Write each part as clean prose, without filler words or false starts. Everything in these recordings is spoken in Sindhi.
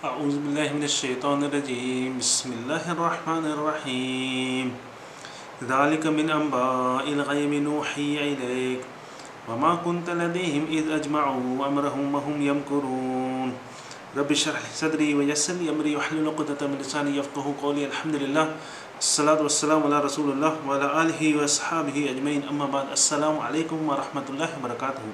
اعوذ بالله من الشيطان الرجيم بسم الله الرحمن الرحيم ذلك من انباء الغيب نوحي اليك وما كنت لديهم اذ اجمعوا امرهم وهم يمكرون رب اشرح لي صدري ويسر لي امري واحلل عقدة من لساني يفقهوا قولي الحمد لله الصلاة والسلام على رسول الله وعلى آله واصحابه اجمعين اما بعد السلام عليڪم ورحمة الله وبرڪاته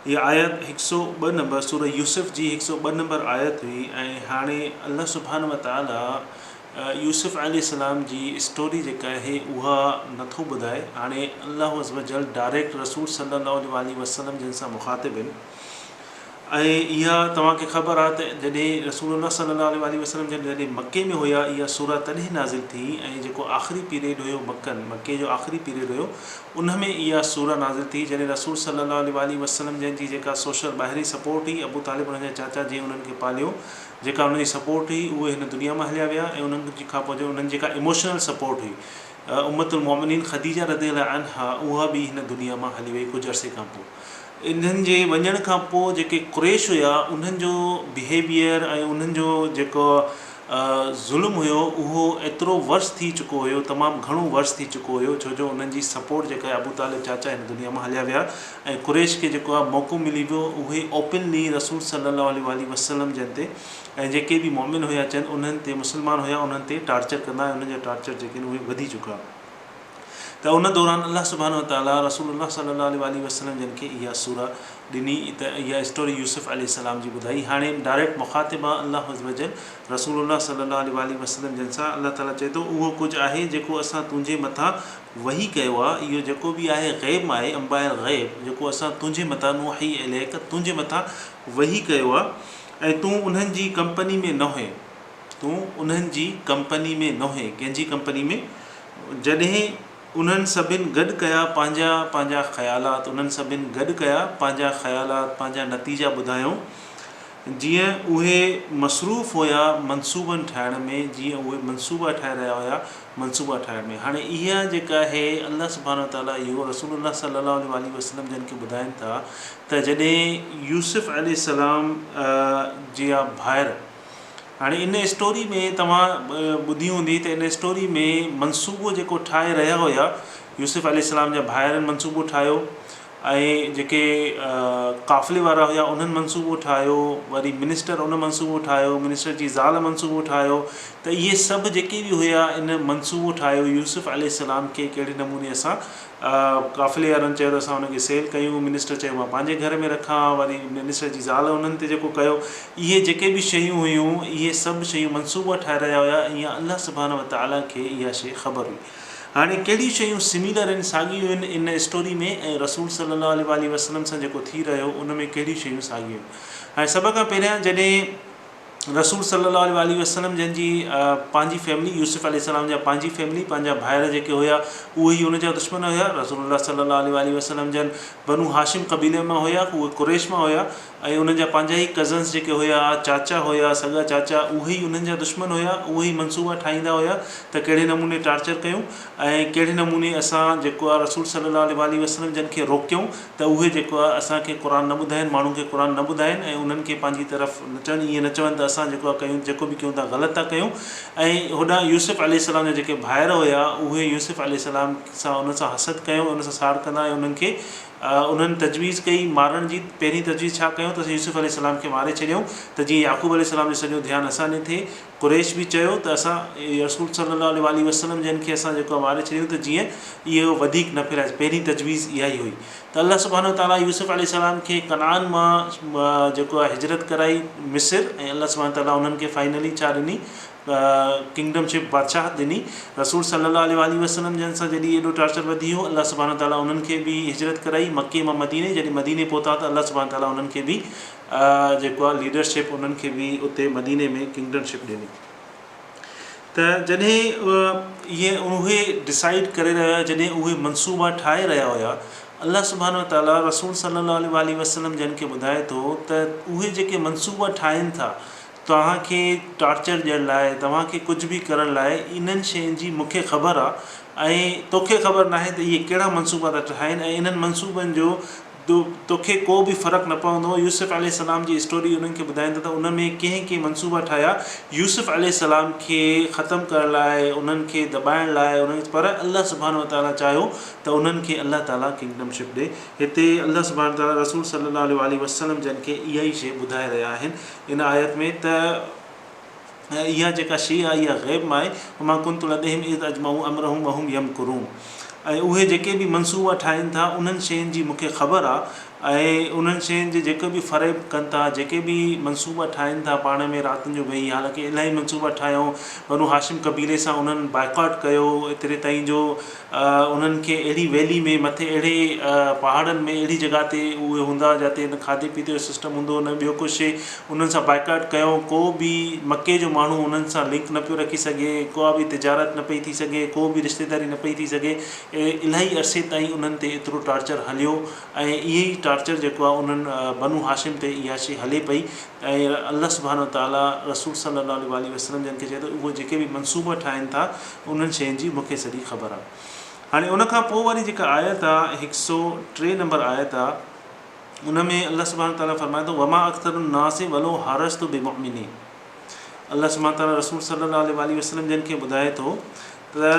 هيء آيت هڪ سؤ ٻه نمبر سورة يوسف جي هڪ سؤ ٻه نمبر آيت هئي ۽ هاڻي الله سبحانه وتعاليٰ يوسف عليه السلام جي اسٽوري جيڪا آهي اها نٿو ٻڌائي هاڻي الله عزوجل ڊائريڪٽ رسول صلي الله عليه واٰله وسلم جن سان مخاطب آهن ۽ اها توهان کي خبر آهي ته جڏهن رسول الله صلي الله عليه واٰله وسلم جن جڏهن مڪي ۾ هيا اها سورة تڏهن نازل ٿي ۽ جيڪو آخري پيريڊ هيو مڪن مڪي جو آخري پيريڊ هيو ان ۾ اها سورة نازل ٿي جڏهن رسول صلي الله عليه واٰله وسلم جن جي جيڪا سوشل ٻاهرين سپورٽ هئي ابو طالب انهن جا چاچا جنهن انهن کي پاليو جيڪا انهن جي سپورٽ هئي اهي هن دنيا مان هليا ويا ۽ انهن جي کان پوء جو انهن جيڪا ايموشنل سپورٽ هئي امة المومنين خديجه رضي الله عنها اها به هن دنيا مان هلي وئي ڪجهه عرصي کان پوء. انهن جي وڃڻ کان پوء جيڪي قريش هيا انهن جو بهيويئر ۽ انهن جو جيڪو ظلم هيو اهو ايترو ورس ٿي چڪو هيو تمام گهڻو ورس ٿي چڪو هيو ڇو جو انهن جي سپورٽ جيڪا ابو طالب چاچا هن دنيا مان هليا ويا ۽ قريش کي جيڪو آهي موقعو ملي ويو اهي اوپنلي رسول صلي الله عليه واٰله وسلم جن تي ۽ جيڪي به مؤمن هيا چن انهن تي مسلمان هيا انهن تي ٽارچر ڪندا ۽ انهن جا ٽارچر جيڪي آهن اهي وڌي چڪا. ته ان دوران الله سبحانه وتعاليٰ رسول الله صلي الله عليه واٰله وسلم جن کي اها سورة ڏني ته اها اسٽوري يوسف عليه السلام جي ٻڌائي هاڻي ڊائريڪٽ مخاطب آ الله عزوجل رسول الله صلي الله عليه واٰله وسلم جن سان الله تعاليٰ چئي ٿو اهو ڪجهه آهي جيڪو اسان تنهنجي مٿان وحي ڪيو آ اهو جيڪو به آهي غيب مان آهي انباء الغيب جيڪو اسان تنهنجي مٿان نوحي اليڪ تنهنجي مٿان وحي ڪيو آ ۽ تون انهن جي ڪمپني ۾ نه هئين. تون انهن جي ڪمپني ۾ نه هئين. ڪنهن جي ڪمپني ۾؟ جڏهن انهن سڀن گڏ ڪيا پنهنجا پنهنجا خيالات انهن سڀن گڏ ڪيا پنهنجا خيالات پنهنجا نتيجا ٻڌايائون جيئن اهي مصروف هيا منصوبن ٺاهڻ ۾ جيئن اهي منصوبا ٺاهي رهيا هيا منصوبا ٺاهڻ ۾ هاڻي اها جيڪا آهي الله سبحانه وتعاليٰ اهو رسول الله صلي الله عليه واٰله وسلم جن کي ٻڌائين ٿا ته جڏهن يوسف عليه السلام جا ڀائر هاڻي ان اسٽوري ۾ توهان ٻڌي هوندي ته ان اسٽوري ۾ منصوبو جيڪو ٺاهي رهيا هيا يوسف عليه السلام جا ڀائرن منصوبو ٺاهيو ۽ جيڪي قافلي وارا هيا انهن منصوبو ٺاهيو وري منسٽر ان منصوبو ٺاهيو منسٽر جي زال منصوبو ٺاهيو ته اهي سڀ جيڪي به هيا ان منصوبو ٺاهيو يوسف عليه السلام کي ڪهڙي نموني اسان قافلي وارن چيو ته اسان ان کي سيل ڪيون، منسٽر چيو مان پنهنجي گهر ۾ رکان، وري منسٽر جي زال انهن تي جيڪو ڪيو، اهي جيڪي به شيون هيون، اهي سڀ شيون منصوبا ٺاهي رهيا هيا، ايئن الله سبحانه وتعاليٰ کي اها شيء خبر هئي. هاڻي ڪهڙيون شيون سميلر آهن، ساڳيون آهن ان اسٽوري ۾ ۽ رسول صلي الله عليه واٰله وسلم سان جيڪو ٿي رهيو ان ۾ ڪهڙيون شيون ساڳيون آهن. هاڻي سڀ کان پهريان جڏهن. رسول صلي الله عليه واٰله وسلم جن جي پنهنجي فيملي يوسف عليه السلام جا پنهنجي فيملي پنهنجا ڀائر جيڪي هيا اهي ئي ان جا دشمن هيا رسول الله صلي الله عليه واٰله وسلم جن بنو هاشم قبيلي مان هيا اهي قريش مان هيا ۽ انهن جا پنهنجا ئي ڪزنس جيڪي هيا چاچا هيا سڳا چاچا اهي ئي انهن جا دشمن هيا اهي ئي منصوبا ٺاهيندا هيا ته ڪهڙي نموني ٽارچر ڪيون ۽ ڪهڙي نموني اسان جيڪو آهي رسول صلي الله عليه واٰله وسلم جن کي روڪيون ته اهي جيڪو آهي اسان کي قرآن نه ٻڌائين، ماڻهن کي قرآن نه ٻڌائين ۽ انهن کي پنهنجي طرف نه چون، ائين نه چون ته اسان جيڪو آهي ڪيون جيڪو به ڪيون ٿا غلط ٿا ڪيون ۽ هوڏانهن يوسف عليه السلام جا جيڪي ڀائر هيا اهي يوسف عليه السلام سان انهن سان حسد ڪيو ۽ ان سان ساڙ ڪندا ۽ انهن کي انهن تجويز ڪئي مارڻ جي پهرين تجويز ڇا ڪيون ته اسين يوسف عليه السلام کي ماري ڇڏيون ته جيئن يعقوب عليه السلام جو سڄو ڌيان اسان ڏي ٿئي قريش به چيو ته اسان رسول صلي الله عليه واٰله وسلم جن کي اسان جيڪو آهي ماري ڇڏيون ته جيئن اهو وڌيڪ نه ڦهلائي پهرين تجويز اها ئي هئي ته الله سبحانه وتعالٰي يوسف عليه السلام کي ڪنعان مان جيڪو آهي هجرت ڪرائي مصر ۽ الله سبحانه وتعالٰي انهن کي فائنلي ڇا ڏني ڪنگڊم شپ بادشاهت ڏني رسول صلي الله عليه واٰله وسلم جن سان جڏهن ايڏو ٽارچر وڌي ويو الله سبحانه وتعالٰي انهن کي به هجرت ڪرائي مڪي مان مديني جڏهن مديني پهتا ته الله سبحانه وتعالٰي انهن کي به جيڪو آهي ليڊر شپ انهن کي به اتي مديني ۾ ڪنگڊم شپ ڏني ته جڏهن اهي اهي ڊسائيڊ ڪري رهيا هيا جڏهن اهي منصوبا ٺاهي رهيا هيا الله سبحانه وتعالٰي رسول صلي الله عليه واٰله وسلم جن کي ٻڌائي ٿو ته اهي جيڪي منصوبا ٺاهين ٿا توهان کي ٽارچر ڏيڻ لاء توهان کي ڪجهه به ڪرڻ لاء انهن شين جي مون کي خبر آهي ۽ توکي خبر ناهي ته اهي ڪهڙا منصوبا ٿا ٺاهين ۽ انهن منصوبن جو توکي ڪو به فرق نه پوندو. يوسف عليه السلام جي اسٽوري انهن کي ٻڌائين ٿا ته ان ۾ ڪنهن ڪنهن منصوبا ٺاهيا يوسف عليه السلام کي ختم ڪرڻ لاء انهن کي دٻائڻ لاء انهن پر الله سبحانه وتعاليٰ چاهيو ته انهن کي الله تعاليٰ ڪنگڊم شپ ڏي. هتي الله سبحانه وتعاليٰ رسول صلي الله عليه واٰله وسلم جن کي اها ئي شيء ٻڌائي رهيا آهن ان آيت ۾ ته اها جيڪا شيء آهي اها غيب مان آهي، وما ڪنت لديهم اذ اجمعوا امرهم وهم يمڪرون ۽ اهي جيڪي به منصوبا ٺاهين ٿا انهن شين جي مون کي خبر آهي ۽ انهن شين جي جيڪو به فريب ڪن ٿا جيڪي به منصوبا ٺاهين ٿا پاڻ ۾ راتن جو ويهي حالانڪه الاهي منصوبا ٺاهيائون بنو هاشم قبيلي سان انهن بائيڪاٽ ڪيو ايتري تائين جو انهن کي اهڙي ويلي ۾ مٿي اهڙي پهاڙن ۾ اهڙي جڳهه تي اهي هوندا جاتي نه کاڌي پيتي جو سسٽم هوندو هو نه ٻيو ڪو شي انهن سان بائيڪاٽ ڪيو ڪو به مڪي جو ماڻهو انهن سان لنڪ نه پيو رکي سگهي ڪا به تجارت نه پئي ٿي سگهي ڪو به رشتيداري نه پئي ٿي سگهي الاهي عرصي تائين انهن تي ايترو ٽارچر هليو ۽ اهي ئي ٽارچر جيڪو آهي انهن بنو هاشم تي اها شي هلي پئي ۽ الله سبحانه وتعاليٰ رسول صلي الله عليه واٰله وسلم جن کي چئي ٿو اهي جيڪي به منصوبا ٺاهين ٿا انهن شين جي مون کي سڄي خبر آهي. هاڻي ان کان پوء واري جيڪا آيت آهي هڪ سو ٽي نمبر آيت آهي ان ۾ الله سبحانه وتعاليٰ فرمائي ٿو وما اڪثر الناس ولو حرصت بمؤمنين الله سبحانه وتعاليٰ رسول صلي الله عليه واٰله وسلم جن کي ٻڌائي ٿو ته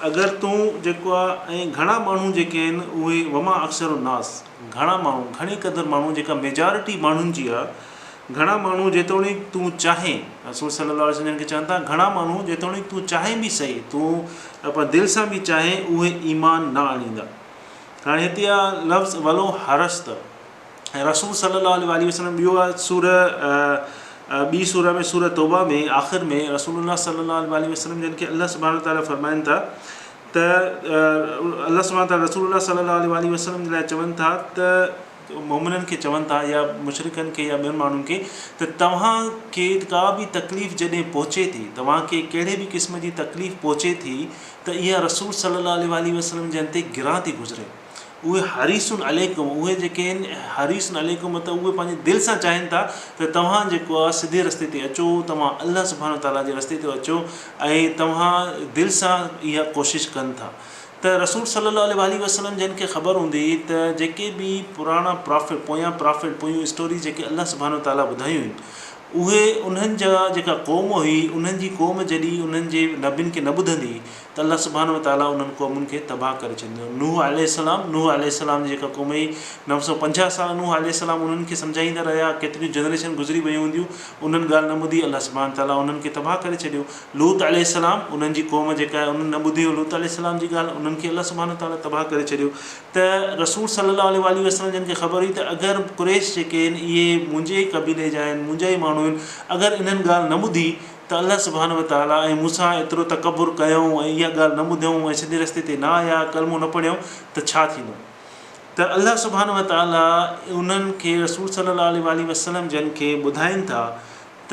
اگر تون جيڪو آهي ۽ گهڻا ماڻهو جيڪي آهن اهي وما اڪثر الناس گهڻا ماڻهو گهڻي قدر ماڻهو جيڪا ميجارٽي ماڻهن جي آهي گهڻا ماڻهو جيتوڻيڪ تون چاهين، رسول صلي الله عليه وسلم جن کي چون ٿا، گهڻا ماڻهو جيتوڻيڪ تون چاهين به سهي، تون پنهنجي دل سان به چاهين، اهي ايمان نه آڻيندا. هاڻي هتي آ لفظ ولو حرصت ۽ رسول صلي الله عليه واٰله وسلم ٻيو آ سورة ٻي سورة ۾ سورة توبه ۾ آخر ۾ رسول الله صلي الله عليه واٰله وسلم جن کي الله سبحانه وتعالي فرمائن ٿا ته الله سبحانه وتعالي رسول الله صلي الله عليه واٰله وسلم جي لاء چون ٿا ته مؤمنن کي چون ٿا يا مشرڪن کي يا ٻين ماڻهن کي ته توهان کي ڪا به تڪليف جڏهن پهچي ٿي توهان کي ڪهڙي به قسم جي تڪليف پهچي ٿي ته اها رسول صلي الله عليه واٰله وسلم جن تي گران ٿي گذري اهي حريص عليڪم اهي جيڪي آهن حريص عليڪم مطلب اهي پنهنجي دل سان چاهين ٿا ته توهان جيڪو آهي سڌي رستي تي اچو توهان الله سبحانه وتعالٰي جي رستي تي اچو ۽ توهان دل سان اها ڪوشش ڪن ٿا ته رسول صلي الله عليه واٰله وسلم جن کي خبر هوندي هئي ته جيڪي به پراڻا پرافٽ پويان پرافٽ پويون اسٽوريز جيڪي الله سبحانه وتعالٰي ٻڌايون آهن اهي انهن جا جيڪا قوم هئي انهن جي قوم جڏهن انهن جي نبين کي نه ٻڌندي هئي ته الله سبحانه وتعالٰي انهن قومن کي تباهه ڪري ڇڏيندو هو نوح عليه السلام نوح عليه السلام جي جيڪا قوم هئي 950 سال نوح عليه السلام انهن کي سمجهائيندا رهيا ڪيتريون جنريشن گذري ويون هونديون انهن ڳالهه نه ٻڌي الله سبحانه وتعالٰي انهن کي تباهه ڪري ڇڏيو لوط عليه السلام انهن جي قوم جيڪا آهي انهن نه ٻڌي هو لوط عليه السلام جي ڳالهه انهن کي الله سبحانه وتعالٰي تباهه ڪري ڇڏيو ته رسول صلي الله عليه واٰله وسلم جن کي خبر هئي ته اگر قريش جيڪي آهن اهي منهنجي ئي قبيلي جا آهن منهنجا ئي ماڻهو آهن اگر انهن ڳالهه نه ٻڌي ته الله سبحانه وتعالٰي ۽ مون سان ايترو تڪبر ڪيائون ۽ اها ڳالهه نه ٻڌيائون ۽ سڌي رستي تي نه آيا ڪلمو نه پڙهيائون ته ڇا ٿيندو ته الله سبحانه وتعالٰي انهن کي رسول صلي الله عليه واٰله وسلم جن کي ٻڌائين ٿا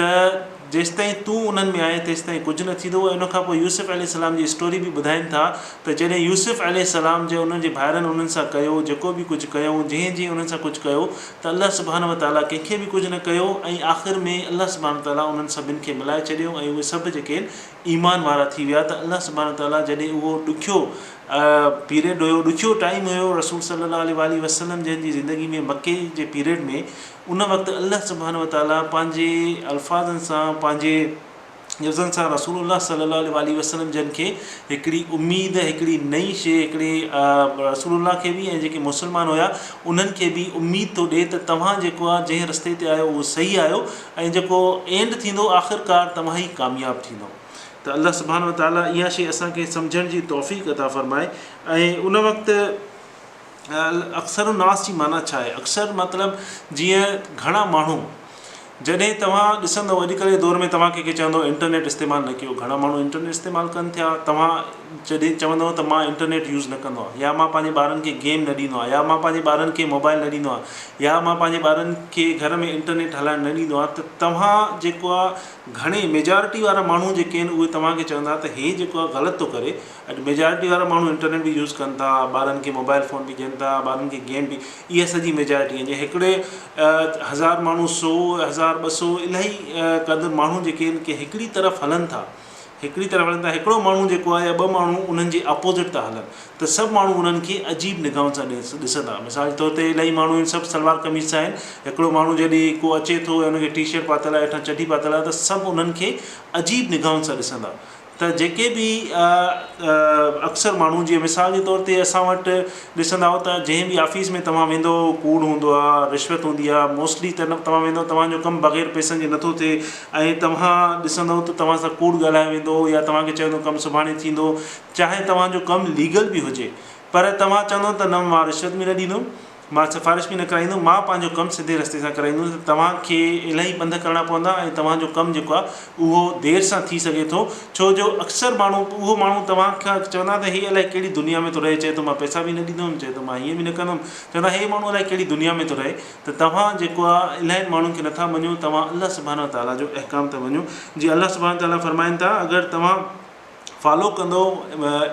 ته جيستائين تون انهن ۾ آهين تيستائين ڪجهه نه ٿيندو ۽ ان کان پوء يوسف عليه السلام جي اسٽوري به ٻڌائين ٿا ته جڏهن يوسف عليه السلام جي انهن جي ڀائرن انهن سان ڪيو جيڪو به ڪجهه ڪيائون جنهن جنهن انهن سان ڪجهه ڪيو ته الله سبحانه وتعاليٰ ڪنهن کي به ڪجهه نه ڪيو ۽ آخر ۾ الله سبحانه وتعاليٰ انهن سڀن کي ملائي ڇڏيو ۽ اهي سڀ جيڪي آهن ايمان وارا ٿي ويا ته الله سبحانه وتعاليٰ جڏهن اهو ڏکيو پيريڊ هيو ڏکيو ٽائيم هيو رسول صلي الله عليه واٰله وسلم جن جي زندگي ۾ مڪي جي پيريڊ ۾ ان وقت الله سبحانه وتعاليٰ پنهنجي الفاظن سان پنهنجي لفظن سان رسول الله صلي الله عليه واٰله وسلم جن کي هڪڙي اميد هڪڙي نئين شيء هڪڙي رسول الله کي به ۽ جيڪي مسلمان هيا انهن کي به اميد ٿو ڏئي ته توهان جيڪو آهي جنهن رستي تي آهيو اهو صحيح آهيو ۽ جيڪو اينڊ ٿيندو آخرڪار توهان ئي ڪامياب ٿيندو ته الله سبحانه وتعاليٰ اها شيء اسان کي سمجهڻ جي توفيق عطا فرمائي ۽ ان وقت اڪثر الناس جي معنيٰ ڇا آهي؟ اڪثر مطلب جيئن گهڻا ماڻهو جڏهن توهان ڏسندو اڄڪلهه جي دور ۾ توهان ڪنهن کي چوندو انٽرنيٽ استعمال نه ڪيو گهڻا ماڻهو انٽرنيٽ استعمال ڪن ٿيا توهان جڏهن چوندو ته مان انٽرنيٽ يوز نه ڪندو آهيان يا مان پنهنجي ٻارن کي گيم نه ڏيندو آهيان يا مان پنهنجي ٻارن کي موبائل نه ڏيندو آهيان يا مان پنهنجي ٻارن کي گهر ۾ انٽرنيٽ هلائڻ نه ڏيندو آهيان ته توهان جيڪو آهي گهڻي ميجارٽي وارا ماڻهو جيڪي آهن اهي توهان کي چوندا ته هي جيڪو آهي غلط ٿو ڪري اڄ ميجارٽي وارا ماڻهو انٽرنيٽ به يوز ڪن ٿا ٻارن کي موبائل فون به ڏين ٿا ٻارن کي گيم به اها سڄي ميجارٽي آهي جي هڪڙي هزار ماڻهو سو هزار 200 الاهي قدر ماڻهو جيڪي آهن ڪي هڪڙي طرف هلن ٿا هڪڙي طرف هلن ٿا هڪڙو ماڻهو جيڪو آهي يا ٻه ماڻهو انهن جي اپوزٽ ٿا هلن ته سڀ ماڻهو انهن کي عجيب نگاهن سان ڏسندا. مثال جي طور تي الاهي ماڻهو آهن سڀ سلوار قميص سان آهن هڪڙو ماڻهو جڏهن ڪو اچي ٿو ۽ ان کي ٽي شرٽ پاتل آهي هيٺان چڍي پاتل آهي ته سڀ انهن کي عجيب نگاهن سان ڏسندا. ته جيڪي به اڪثر ماڻهو جيئن مثال جي طور تي اسان وٽ ڏسندا آهيو ته جنهن به آفيس ۾ توهان ويندو ڪوڙ هوندو آهي رشوت هوندي آهي موسٽلي ته توهان ويندو توهان جو ڪم بغير پئسن جي نٿو ٿئي ۽ توهان ڏسندو ته توهان سان ڪوڙ ڳالهايو ويندو يا توهان کي چوندو ڪم سڀاڻي ٿيندو چاهي توهان جو ڪم ليگل به هجي پر توهان چوندو ته نه مان رشوت به نه ڏيندم مان سفارش به نه ڪرائيندم، مان پنهنجو ڪم سڌي رستي سان ڪرائيندس ته توهان کي الاهي پنڌ ڪرڻا پوندا ۽ توهان جو ڪم جيڪو آهي اهو دير سان ٿي سگهي ٿو ڇو جو اڪثر ماڻهو اهو ماڻهو توهان کان چوندا ته هي الائي ڪهڙي دنيا ۾ ٿو رهي چئي ٿو مان پئسا به نه ڏيندم چئي ٿو مان هيئن به نه ڪندم چوندا هي ماڻهو الائي ڪهڙي دنيا ۾ ٿو رهي ته توهان جيڪو آهي الاهين ماڻهن کي نٿا مڃو توهان الله سبحانه وتعاليٰ جو احڪام ٿا مڃو جيئن الله سبحانه وتعاليٰ فرمائن ٿا اگر توهان فالو ڪندؤ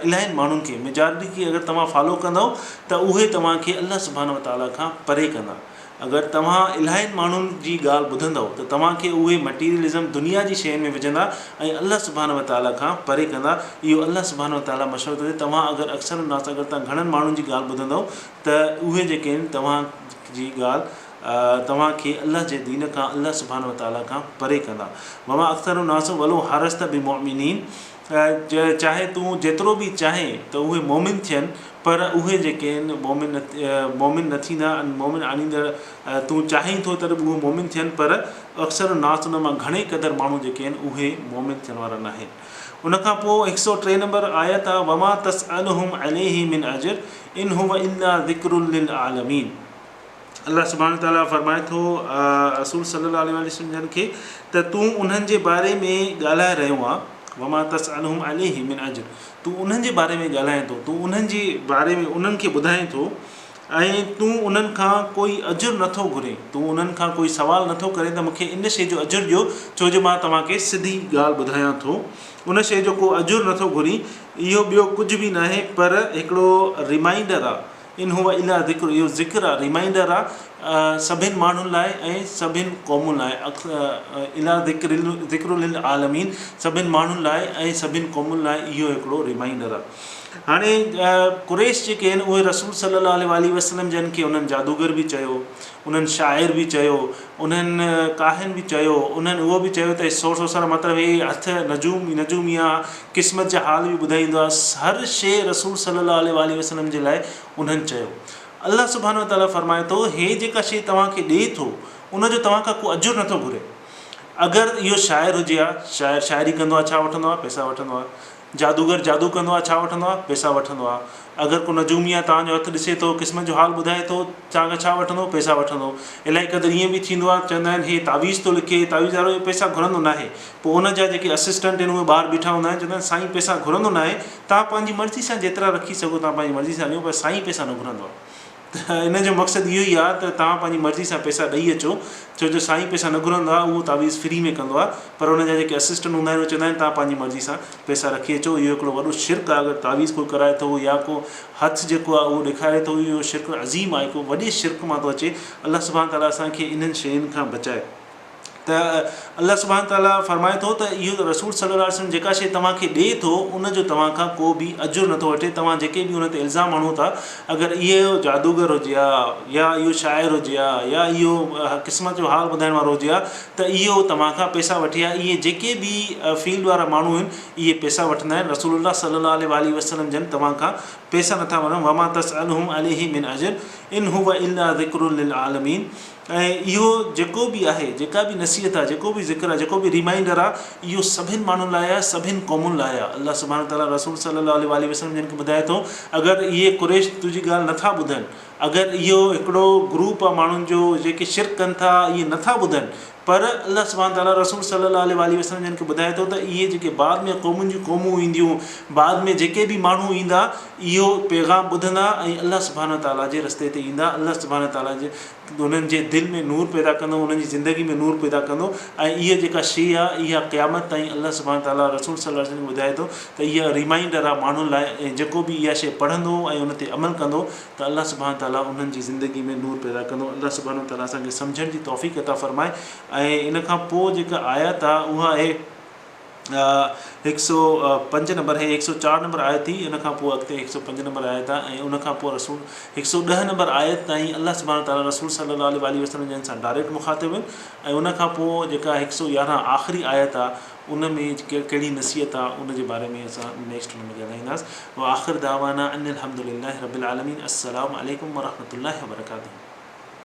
الاهين ماڻهن کي ميجارٽي کي اگر توهان فالو ڪندؤ ته اهي توهان کي الله سبحانه وتعاليٰ کان پري ڪندا اگر توهان الاهين ماڻهن جي ڳالهه ٻڌندؤ ته توهان کي اهي مٽيريلزم دنيا جي شين ۾ وجهندا ۽ الله سبحانه وتعاليٰ کان پري ڪندا اهو الله سبحانه وتعاليٰ مشورو ٿو ڏي توهان اگر اڪثر الناس اگر توهان گهڻن ماڻهن جي ڳالهه ٻڌندؤ ته اهي جيڪي آهن توهان جي ڳالهه توهان کي الله جي دين کان، الله سبحانه وتعاليٰ کان، پري ڪندا. وما اڪثر الناس ولو حرصت بمؤمنين چاهي تون جيترو به چاهين ته اهي مؤمن ٿين پر اهي جيڪي آهن مؤمن مؤمن نه ٿيندا ۽ مؤمن آڻيندڙ تون چاهين ٿو ته به اهي مؤمن ٿين پر اڪثر الناس ان مان گهڻي قدر ماڻهو جيڪي آهن اهي مؤمن ٿيڻ وارا ناهن. ان کان پوء هڪ سؤ ٽي نمبر آيت آهي وما تسألهم عليه من اجر ان هو الا ذڪر للعالمين. الله سبحانه وتعاليٰ فرمائي ٿو رسول صلي الله عليه وآله وسلم جن کي ته تون انهن جي باري ۾ ڳالهائي رهيو آن وما تسألهم عليه من اجر تون انهن جي باري ۾ ڳالهائين ٿو تون انهن جي باري ۾ انهن کي ٻڌائين ٿو ۽ تون انهن کان ڪوئي اجر نٿو گهرين تون انهن کان ڪوئي سوال نٿو ڪرين ته مون کي ان شيء جو اجر ڏيو ڇو جو مان توهان کي سڌي ڳالهه ٻڌايان ٿو ان شيء جو ڪو اجر نٿو گهرين اهو ٻيو ڪجهه به ناهي پر هڪڙو ريمائنڊر آ ان هو الا ذڪر اهو ذڪر آ، ريمائنڊر آ، سڀن ماڻهن لاء ۽ سڀن قومن لاء، الا ذڪر ذڪر للعالمين سڀن ماڻهن لاء ۽ سڀن قومن لاء اهو هڪڙو ريمائنڊر آ. هاڻي قريش جيڪي آهن اهي رسول صلي الله عليه واٰله وسلم جن کي انهن جادوگر به چيو، انهن شاعر به چيو، انهن ڪاهن به چيو، انهن اهو به چيو ته سو سو سر مطلب هي هٿ نجوم نجومي آ، قسمت جا حال به ٻڌائيندو آهي، هر شيء رسول صلي الله عليه واٰله وسلم جي لاء انهن چيو. الله سبحانه وتعاليٰ فرمائي ٿو، هي جيڪا شيء توهان کي ڏئي ٿو، ان جو توهان کان ڪو اجر نٿو گهري. اگر اهو شاعر هجي ها، شاعر شاعري ڪندو آهي ڇا وٺندو آهي؟ پئسا وٺندو آهي. جادوگر جادو ڪندو آهي ڇا وٺندو آهي؟ پئسا وٺندو آهي. اگر ڪو نجومي آهي توهان جو هٿ ڏسي ٿو، قسمت جو حال ٻڌائي ٿو، توهان کان ڇا وٺندو؟ پئسا وٺندو. الائي قدر ائين به ٿيندو آهي، چوندا آهن هي تعويذ ٿو لکي، تعويذ وارو اهي پئسا گهرندو ناهي. پوء ان جا جيڪي اسسٽنٽ آهن اهي ٻاهر بيٺا هوندا آهن، چوندا آهن سائين پئسا گهرندو ناهي، توهان پنهنجي مرضي سان جيترا رکي سگهو توهان پنهنجي مرضي سان ڏيو پر سائين پئسا نه گهرندو آهي. ته ان جو مقصد اهو ئي آهي ته توهان پنهنجي مرضي سان پئسا ڏئي اچو ڇو جو سائين پئسا نه گهرندو آهي اهو تعويذ فري ۾ ڪندو آهي پر ان جا جيڪي اسسٽنٽ هوندا آهن اهي چوندا آهن توهان پنهنجي مرضي سان پئسا رکي اچو اهو هڪڙو وڏو شرڪ آهي اگر تعويذ ڪوئي ڪرائي ٿو يا ڪو هٿ جيڪو آهي اهو ڏيکاري ٿو اهو شرڪ عظيم آهي هڪ وڏي شرڪ مان ٿو اچي الله سبحانه تعالٰي اسان کي انهن شين کان بچائي. ته الله سبحانه تعاليٰ فرمائي ٿو ته اهو رسول صلي الله عليه وسلم جيڪا شيء توهان کي ڏئي ٿو ان جو توهان کان ڪو به اجر نٿو وٺي توهان جيڪي به ان تي الزام هڻو ٿا اگر اهو جادوگر هجي ها يا اهو شاعر هجي ها يا اهو قسمت جو حال ٻڌائڻ وارو هجي ها ته اهو توهان کان پئسا وٺي ها اهي جيڪي به فيلڊ وارا ماڻهو آهن اهي پئسا وٺندا آهن رسول الله صلي الله عليه واٰله وسلم جن توهان کان پئسا نٿا وٺن وما تسألهم عليه من اجر ان هو الا ذڪر للعالمين ۽ اهو جيڪو به آهي، جيڪا به نصيحت آهي، جيڪو به ذڪر آهي، جيڪو به ريمائينڊر آهي، اهو سڀن ماڻهن لاء آهي، سڀن قومن لاء آهي. الله سبحانه وتعاليٰ رسول صلّي الله عليه واٰله وسلّم جن کي ٻڌائي ٿو، اگر اهي قريش تنهنجي ڳالهه نٿا ٻڌن، اگر اهو هڪڙو گروپ آهي ماڻهن جو جيڪي شرڪ ڪن ٿا، اهي نٿا ٻڌن، پر الله سبحانه وتعاليٰ رسول صلّي الله عليه واٰله وسلّم جن کي ٻڌائي ٿو ته اهي جيڪي بعد ۾ قومن جون قومون اينديون، بعد ۾ جيڪي به ماڻهو ايندا، اهو پيغام ٻڌندا ۽ الله سبحانه وتعاليٰ جي رستي تي ايندا، الله سبحانه وتعاليٰ جي انهن جي دل ۾ نور پيدا ڪندو، انهن جي زندگي ۾ نور پيدا ڪندو ۽ اها جيڪا شيء آهي اها قيامت تائين الله سبحانه وتعاليٰ رسول صلي الله عليه وسلم کي ٻڌائي ٿو ته اها ريمائينڊر آهي ماڻهن لاء ۽ جيڪو به اها شيء پڙهندو ۽ ان تي عمل ڪندو ته الله سبحانه وتعاليٰ انهن جي زندگي ۾ نور پيدا ڪندو الله سبحانه وتعاليٰ اسان کي سمجهڻ جي توفيق عطا فرمائي ۽ ان کان پوء جيڪا آيت آهي اها آهي. 105 نمبر هي 104 نمبر آيت ٿي ان کان پوء اڳتي 105 نمبر آيت آهي ۽ ان کان پوء رسول 110 نمبر آيت تائين الله سبحانه وتعالي رسول صلي الله عليه واٰله وسلم جن سان ڊائريڪٽ مخاطب آهن ۽ ان کان پوء جيڪا 111 آخري آيت آهي ان ۾ ڪهڙي نصيحت آهي ان جي باري ۾ اسان نيڪسٽ ان ۾ ڳالهائينداسين واخر دعوانا ان الحمد لله رب العالمين السلام عليڪم ورحمة الله وبرڪاته.